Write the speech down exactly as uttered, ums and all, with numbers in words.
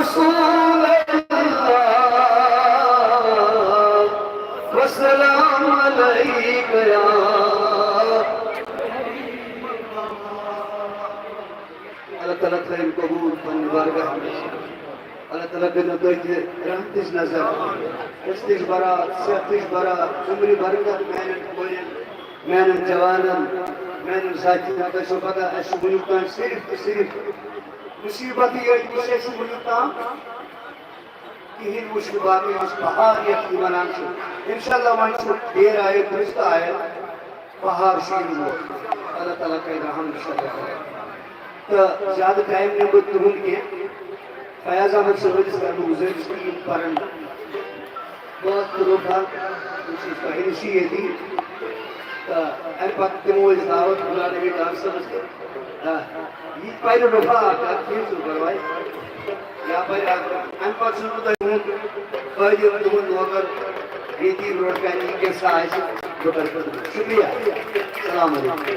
رسول اللہ، والسلام علیک یا۔ اللہ تعالیٰ تھٲیِن قبوٗل پننہِ بارگاہ منٛز۔ اللہ تعالیٰ کٔرِنو تۄہہِ تہِ رحمتٕچ نظر۔ عزتٕچ برات، صحتٕچ برات، عمرِ برکت میانٮ۪ن کورٮ۪ن، میانٮ۪ن جوانن، میانٮ۪ن ساتھین۔ تۄہہِ چھو پتہ، اَسہِ چھُ وٕنیُک تام صرف تہٕ صرف مُصیٖبتٕے یٲتۍ وٕچھ اَسہِ وٕنیُک تام۔ کِہیٖنۍ وٕچھ نہٕ باقٕے، یُس بہار یَتھ یہِ وَنان چھِ۔ اِنشاءاللہ وۄنۍ چھُ ڈیر آیہِ، درٛستہٕ آیہِ، بہار چھُ یِنہٕ وول۔ اللہ تعالیٰ کَرِ رحم اِنشاءاللہ۔ تہٕ زیادٕ ٹایم نِمہٕ بہٕ تُہُنٛد کینٛہہ۔ فیاض احمد صٲبَس کَرٕ بہٕ گُزٲرِش کہِ یِم پَرَن بٲتھ تہٕ روٚف اَکھ، یِم چھِ أسۍ تۄہہِ نِشی ییٚتی۔ تہٕ اَمہِ پَتہٕ دِمو أسۍ دعوت غلام نبی ڈار صٲبَس تہِ۔ آ، یہِ تہِ پَرِ روٚف اَکھ، اَتھ کِہیٖنۍ چھُنہٕ پَرواے۔ یا پَرِ اَکھ۔ اَمہِ پَتہٕ چھُس بہٕ تۄہہِ ووٚنمُت، خٲلی تُہُنٛد نوکر ییٚتی برونٛٹھ کَنہِ یہِ کینٛہہ سا آسہِ، بہٕ کَرٕ خدمت۔ شُکریہ۔ السلام علیکم۔